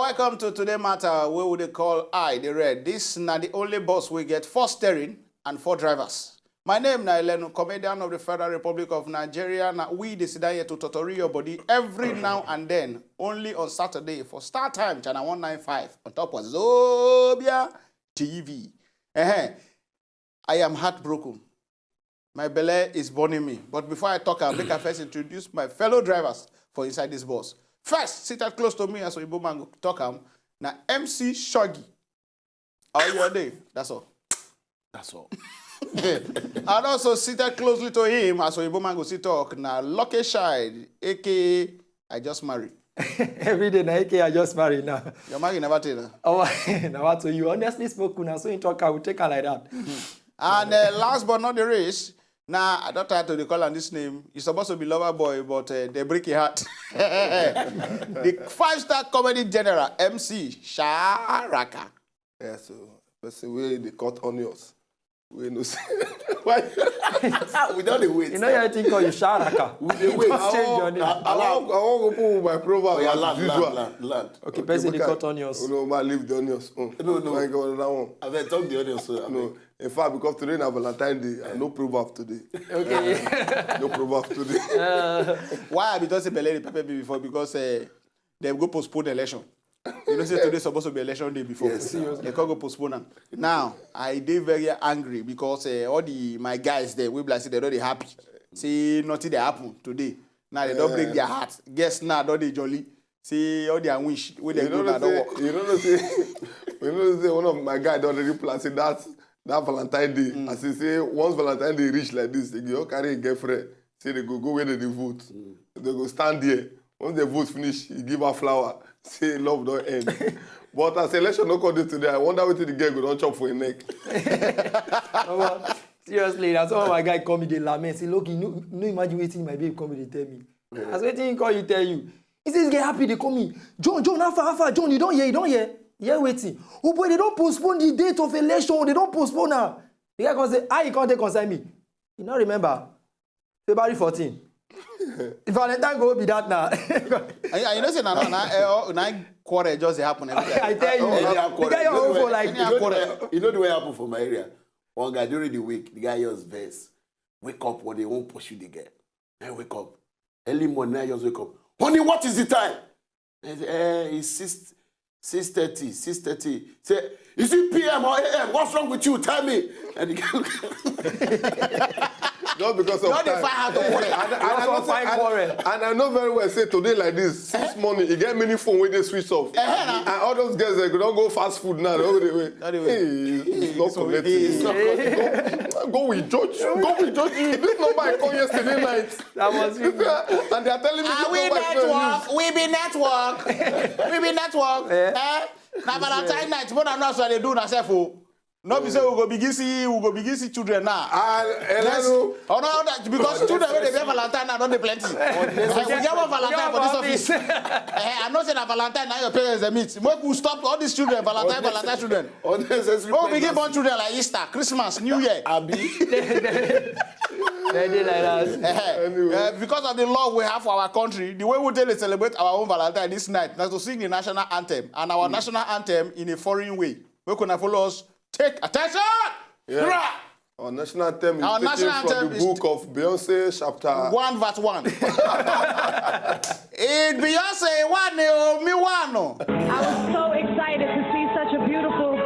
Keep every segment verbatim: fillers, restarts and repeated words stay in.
Welcome to Today Matter, where we dey call I the Red. This na the only bus we get four steering and four drivers. My name na Elenu, comedian of the Federal Republic of Nigeria. Na we dey sit down here to totori your body every now and then, only on Saturday for Star Time, channel one nine five, on top of Zobia T V. Eh, I am heartbroken. My belle is burning me. But before I talk, I'll make a first introduce my fellow drivers for inside this bus. First, seated close to me as Oyibo man go talk am, na M C Shoggy. How your day? That's all. That's all. And also seated closely to him as Oyibo man go sit talk, na Lucky Shine, A K A I just marry. Every day na A K A I just marry now. Your marry never tell. Oh, now what to you? Honestly spoken, and so in talk, I will take her like that. And uh, last but not the least, now I don't have to call on this name. You're supposed to be lover boy, but uh, they break your heart. The five-star comedy general, M C Sharaka. Yeah, so person wey dey cut onions. We no see. Why? We don dey wait. You know, I think call you Sharaka. We dey wait. Just change your name. I, I wan, I wan go put my proverb. Oh, yeah, as land, usual. Land, land, land. Okay, okay, person dey cut onions. Oh no, man, leave the onions. Mm. No, no. My God, that one. I beg, talk the onions. So, no. In fact, because today na Valentine Day, I no proverb today. Okay. No proverb today. Uh, why I be don say belle dey pepper me before? Because uh, dem go postpone election. You know say today supposed to be election day before. Yes, sir. They can't go postpone am. Now, I dey very angry because uh, all the my guys there, we be like say they no dey happy. Say nothing dey happen today. Now they don't break their heart. Guess now don dey jolly. Say all their wish wey dem do na don work. You don't know say, you know say one of my guy don already plan say that that Valentine day. Mm. As he say once Valentine day reach like this, they go carry a girlfriend. Say they go go where they dey vote. Mm. They go stand there. Once they vote finish, he give her flower. Say love don end. But as election no come dey today, I wonder wetin the girl go don chop for him neck. Omo, seriously, na some of my guy come me dey lament. Say, look, you no, no imagine wetin my babe come dey tell me. As wetin he call you tell you. He say this girl happy dey call me. John, John, how far, how far? John, you don hear, you don hear? Hear wetin? Oh boy, they don postpone the date of election. They don postpone am. The guy come say, how you come take concern me? You no remember? February fourteen. Valentine go be that now. And you know say na na na eh, oh, na quarrel just dey happen every day. I tell you, oh, the guy your own for like you know, the way, you know the way happen for my area. One guy during the week, the guy just vex. Wake up, what they won't pursue the girl. I wake up early morning. I just wake up. Honey, what is the time? Eh, it's six, six thirty, six thirty. Say, is it P M or A M? What's wrong with you? Tell me. And the girl just because of time. Not the fire to quarrel. And, and, I know say, and, and I know very well say today like this, since morning, you get many phone wey dey switch off. And all those girls, they don't go fast food now. They go the way. Hey, it's not connected. Go, go with George. Go with George. This number I call yesterday night. That was you. And they are telling me, are we network? We be network. We be network. Eh? Na Valentine night, but I'm not sure they do na self. No be say we go begin see, we go begin see children now. Ah, eh, oh no, that because children wey dey get Valentine now don dey plenty. Like we get one Valentine for this office. Eh, I know say na Valentine na your parents dey meet. Make we stop all these children, Valentine, Valentine children. Unnecessary pregnancy. Make we begin born children like Easter, Christmas, New Year. Abi. They dey like that. Eh, eh, because of the law we have for our country, the way we dey celebrate our own Valentine this night na to sing the national anthem, and our national anthem in a foreign way. Make una follow us. Take attention. Yeah. Our national anthem is taken from the book of Beyonce, chapter one, verse one. It Beyonce one, oh, me one, oh. I was so excited to see such a beautiful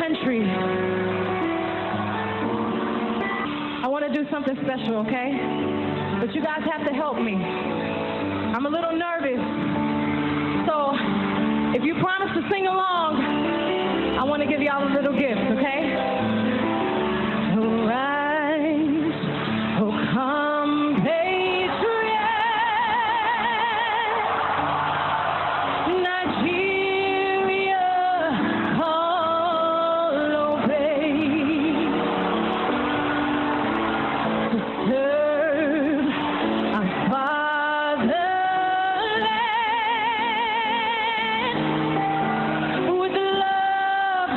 country. I want to do something special, okay? But you guys have to help me. I'm a little nervous. So, if you promise to sing along, I want to give y'all a little gift, okay? Rise, oh come, patriot, Nigeria, call, obey. Serve our fatherland with love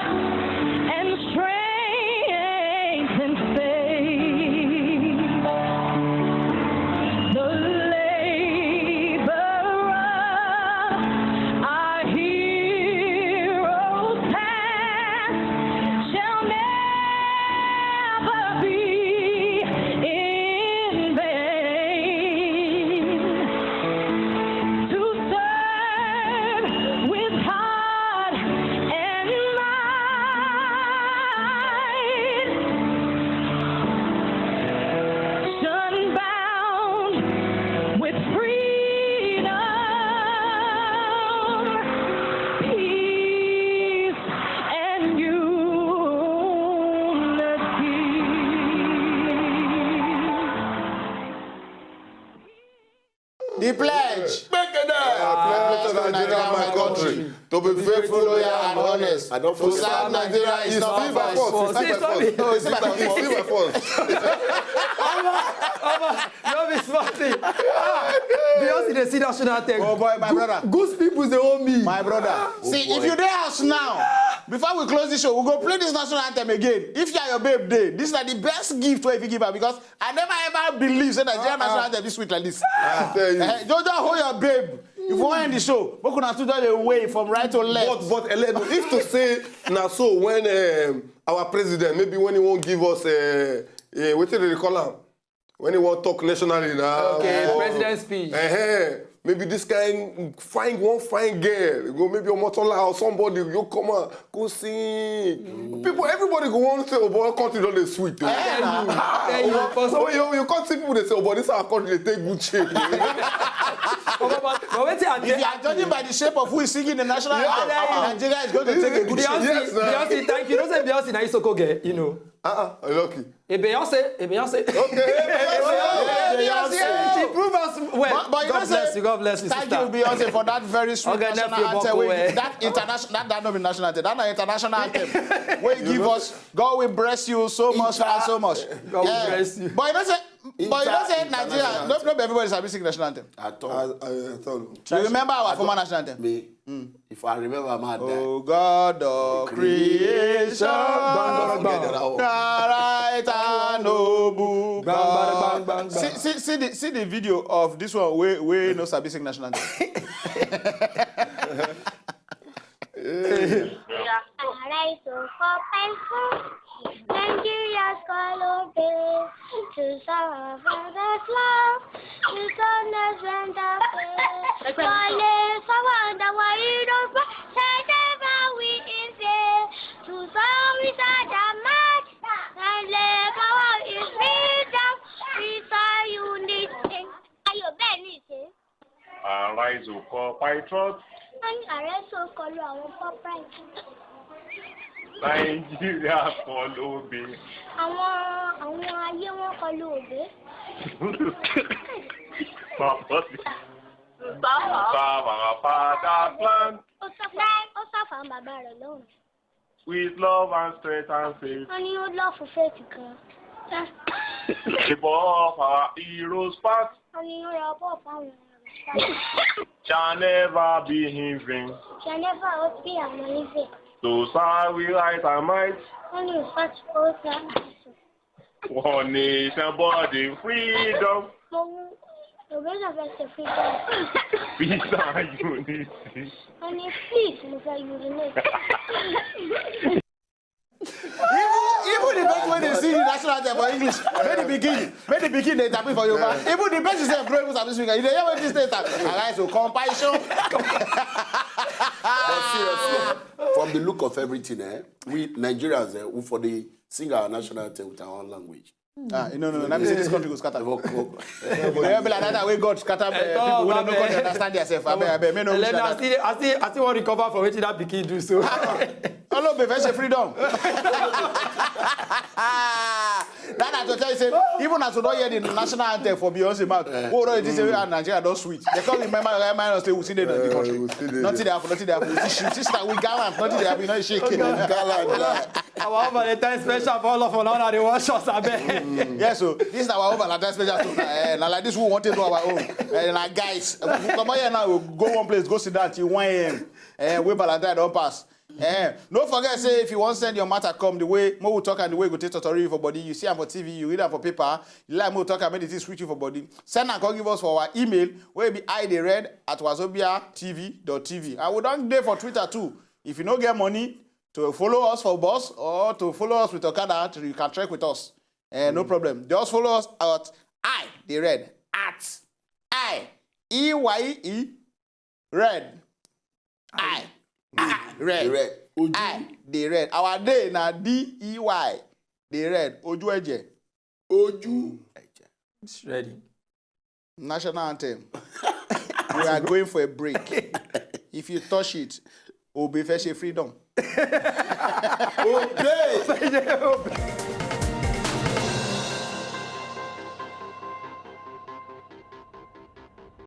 He pledge. Make it there. I pledge to Nigeria, my country, to be faithful, loyal, and honest. To serve Nigeria is not by force. It's not by force. It's not by force. It's not by force. No be small thing. Ah, Beyonce dey sing national anthem. Oh boy, my brother. Goose people dey owe me. My brother. See, if you dey house now, before we close this show, we go play this national anthem again. If you are your babe dey, this na the best gift wey you fit give her because I never ever believe say Nigeria national anthem dey sweet like this. I tell you. Eh, Jojo, hold your babe. If you wan end the show, make una two just dey wave from right to left. But but Elenu, if to say na so when um, our president maybe when he wan give us uh, uh, wetin dem dey call am when he wan talk nationally na Okay, for- president speech. Uh-huh. Maybe this kind fine one fine girl go maybe Omotola or somebody go come out go sing. People everybody go wan say oh boy country don dey sweet o. Tell you, tell you, for some Oh, you, you can't see people dey say oh boy this our country dey take good shape. But, but, but wetin I If you are judging by the shape of who is singing the national anthem, Yeah. Nigeria is going to take a good shape. Beyonce, Yes, sir. Beyonce, thank you. You know say Beyonce na Isoko girl, you know. Uh-uh, lucky. E Beyonce, e Beyonce. Okay. She prove us well. But, but you God know bless say- you. God bless you, Thank sister. you, Beyonce, for that very sweet Okay, national nephew anthem. Boko, Wey, eh. that international, that that no be national anthem. That na international anthem. Wey give us God will bless you so much and so much. God will Eh, bless you. But you know say, but you know say Inter- Nigeria, no, no be everybody sabi sing national anthem. At all. I, I, I tell you. You remember our former national anthem? Me, if I remember, man, that. Oh God of creation. Bang, bang, bang. Get that one. Right and noble Bang, bang, bang, bang, God. See, bang. see, see the see the video of this one wey wey no sabi sing national anthem. Arise, O Pope and Fool, Nigeria's color base, to serve others love, to soundness when the faith, for lace around the wide of send ever we in vain, to serve with other might, and labor in freedom, with our unity. Ayo, bẹ́ẹ̀ ni ṣe. Arise, O poor patriots. Wọ́n ní ààrẹ sọ kọlu àwọn pọ́páìtì. Nigeria follow me. Àwọn àwọn ayé wọn kọlu òbí. Baba, Baba, Fatherland. Ó sá fún ó sá fún bàbá rẹ̀ lọ́rùn. With love and strength and faith. Wọ́n ní ó lọ́ọ̀fù fèètì kan. The ball of our heroes past Wọ́n ní ó ra bọ́ọ̀ fáwọn ọmọ rẹ̀. shall never be in vain. Ṣé never ó bí àwọn ibẹ̀? Those are we right and might. Wọ́n ní ìfàtí ó sá àìsàn. One nation body freedom. Mo wú òbí náà fẹ́ ṣe freedom. Peace and unity. Wọ́n ní please mo fẹ́ urinate. Even even the person wey dey sing the national anthem for English, make the pikin make the pikin dey interpret for Yoruba. Even the person sef no even sabi speak. You dey hear wetin say that? Arise o compassion. But seriously, from the look of everything, eh, we Nigerians, eh, we for the sing our national anthem with our own language. Ah, no no no. Na me say this country go scatter. Work, work. Yeah, be like that way God scatter eh, Eh, people wey no abeg. Come understand themselves. Abeg abeg, make no Elena, wish I like that. still, I still, I still wan recover from wetin that pikin do so. All of the first freedom. That na to tell you say even as we don hear the national anthem for Beyonce mouth, we don think say ah Nigeria don sweet. They come remember remind us say we still dey in the country. we still dey Nothing there. dey happen, nothing dey happen. We still shoot, sister, we gallant, nothing dey happen, no shake. Gallant, yeah. Our own Valentine special for all of una una dey watch us abeg. Yes, so this is our own Valentine special. So, uh, na like this we want to do our own. Uh, na guys, we come out here now, we go one place, go sit down till one a m. Uh, wey Valentine don pass. Eh, no forget say if you wan send your matter come the way mo we talk and the way you go take totori you for body, you see am for T V, you read am for paper, you like mo we talk am make the thing sweet you for body. Send am come give us for our email wey be I dey read at wazobia T V dot T V. And we don dey for Twitter too. If you no get money to follow us for bus or to follow us with okada, to, you can trek with us. Eh, no problem. Just follow us at I dey read at I E Y E red. I I red. Red. Ojú. I dey red. Our day na D E Y. Dey red. Ojú ẹ̀jẹ̀. Ojú. It's ready. National anthem. We are going for a break. If you touch it, Obe fẹ́ ṣe freedom. Obey.